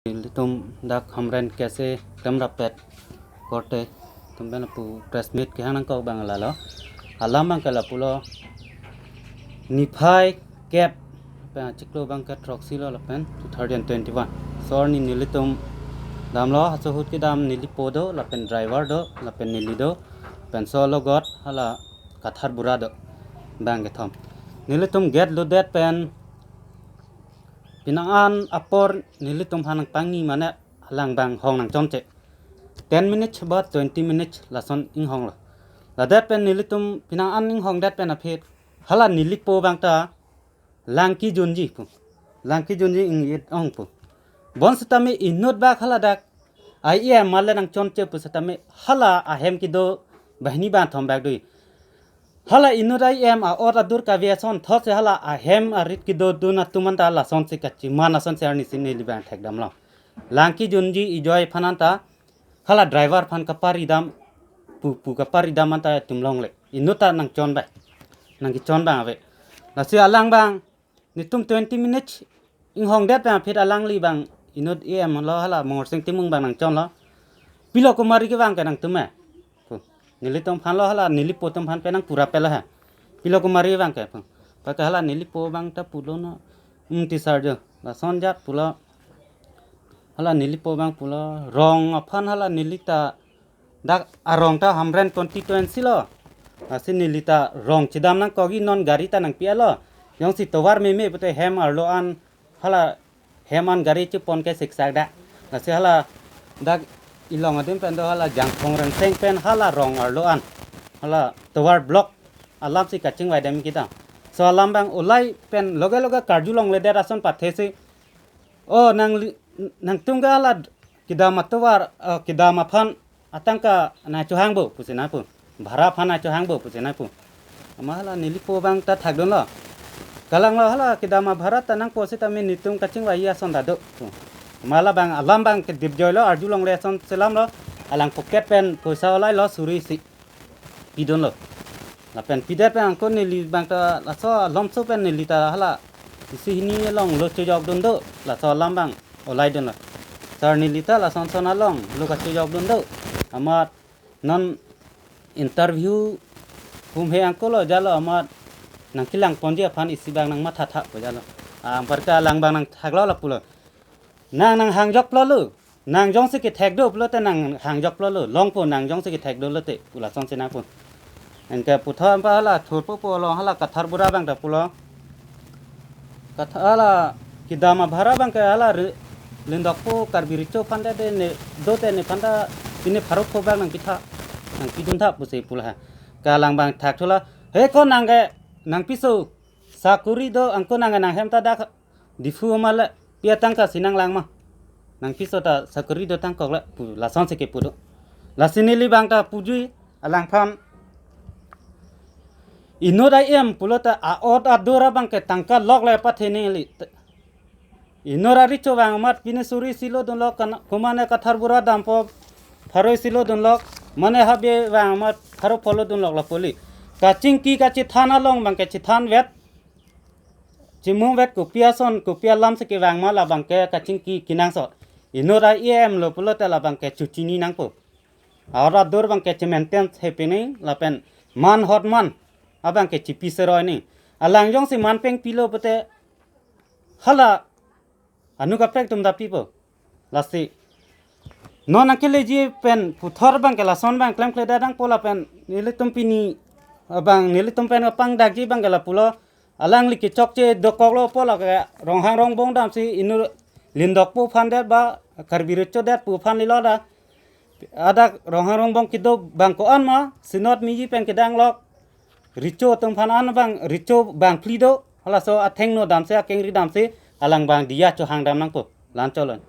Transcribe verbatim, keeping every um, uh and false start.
Ilitum dak Hamren K S A klem rapet korte tum pen lapu press meet kehang nangkok abang lalo. Alam abang ke lapulo, niphai kep pen achiklo abang ke throksi lo lapen two thousand twenty-one. So arni nelitum damlo, halaso ahut kedam neli po do, lapen driver do, lapen neli do, pen so alogot hala Kathar Bura do, abang kethom. Nelitum gate lodet pen penang an apor nelitum aphan nangpangni mane alang abang hong nangchonche. Ten minutes ba twenty minutes lason inghonglo. Ladet pen nelitum penang an inghongdet pen aphi hala neli po abang ta lang kejunji pu. Lang kejunji ingjit ong pu. Bonsitame inut bak hala dak I E M male nangchonche pu sitame hala ahem kedo banghini bangkethom bak do. Hala inut I E M a-ot adur kave asonthotsi hala ahem arit kedodun atum anta lasonsi kachiman asonsi arnisi neli abang thekdamlo. Lang kejunji ejoi aphan anta hala driver aphan kaparidam pu, pu kaparidam anta tum longle. Inut ta nangchon abang, nangkechon abang ave. Lasi alang abang netum twenty minutes inghongdet pen aphi alangli abang inut E M lo hala Morsing Timung abang nangchonlo. Pilo kumari kevang ke nangtum me pu. Nelitum aphan lo, hala neli po atum aphan pen nangpura pelo ha. Pilo kumari kevang ke pu. Pu ke hala neli po abang ta pulo no. Hmm, teacher jo. Lason jat pulo. Hala neli po abang pulo. Rong aphan hala neli ta dak arong ta Hamren constituency lo. Lasi neli ta rong chedam nangkokji, non gari ta nangpi-etlo. Jongsi tovar meme pute hem arlo an hala hem an gari chepon ke siksak dak. Lasi hala dak ilong adim pen do hala Jangthong Rengseng pen hala rong arlo an hala tovar block alamsi kachingvai dam kedam. So alam abang olai pen loge loge karjulongledet ason pathesi, o nangli, nangtum ke hala kedam atovar, eh, kedam aphan atangka nangchohang bo pusi nangpu. Bhara aphan nangchohang bo pusi nangpu. Amat hala neli po abang ta thakdunlo. Kalanglo hala kedam abhara ta nangpo sitame netum kachingvai ason ta do pu. Amat hala abang alam abang kedip joilo, arjulongle ason selamlo. Alang pocket pen poisa olailo suri isi pidunlo. Lapen pidet pen angko neli abang ta laso alomso pen neli ta hala isi hini along lo chojokdun do, laso alam abang olaidunlo. Sir, neli ta lasonson along lo kachojokdun do. Amat non interview humhe angko lo jalo, amat nangkelangponji aphan isi abang nangmathatha pu jalo. Anparke alang abang nangthaklo lapulo. Nang nanghangjoklo lo. Nang jongsi kethek do pulote nanghangjoklo lo. Longpo nang jongsi kethek do lote pu lasonsi nangpu. Anke puthot anpa hala thurpo pu along hala Kathar Bura abang ta pulo. Kathar hala kedam abhara abang ke hala re-, lindokpo Karbi Recho aphan ta de ne dote nephan ta pine pharo pho abang nangpitha, nangpiduntha pusi pulo ha. Ke alang abang thakthulo. He ko nang ke nangpiso, sakori do angko nang nanghem ta dak Diphu ma le, pi atangka si nanglang ma? Nangpiso ta sakori do tangkok le pu lasonsi kepu do. Lasi neli abang ta puji alangphan. Inut I E M pulote a-ot adur abang ke tangka lok le pathe neli. Inut arecho abang amat pine suri isi lodunlok, kana-, kumane Kathar Bura dampo pharo isi lodunlok, mane habe abang amat pharo pho lodunlok lapu kali. Kachingki kachethan along abang ke chethanvet. Chimungvet kopi ason, kopi alamsi kevang ma labang ke kachingki kenangsot. Inut I E M lo pulote labang ke chochini nangpo. A-ot adur abang ke che-maintain hepini lapen man hot man abang ke chipi seroi ni. Alang jongsi man pengpilo pute hala anu kaprek atum ta pipo. Lasi non nangkeleji pen puthot abang ke lason abang klemkledet nangpo lapen nelitum pini abang nelitum pen kapangdakji abang ke lapulo. Alangli kechokche dokoklo pu lake Ronghang Rongbong damsi inut lindokpo aphan det ba Karbi Recho det pu aphan lilo da. Adak Ronghang Rongbong kedo abang ko-an ma, Synod miji pen kedanglok. Recho atum aphan an abang, Recho bangphli do, halaso athengno damsi, akengri damsi, alang abang diya chohang dam nangpo, la-an cholon.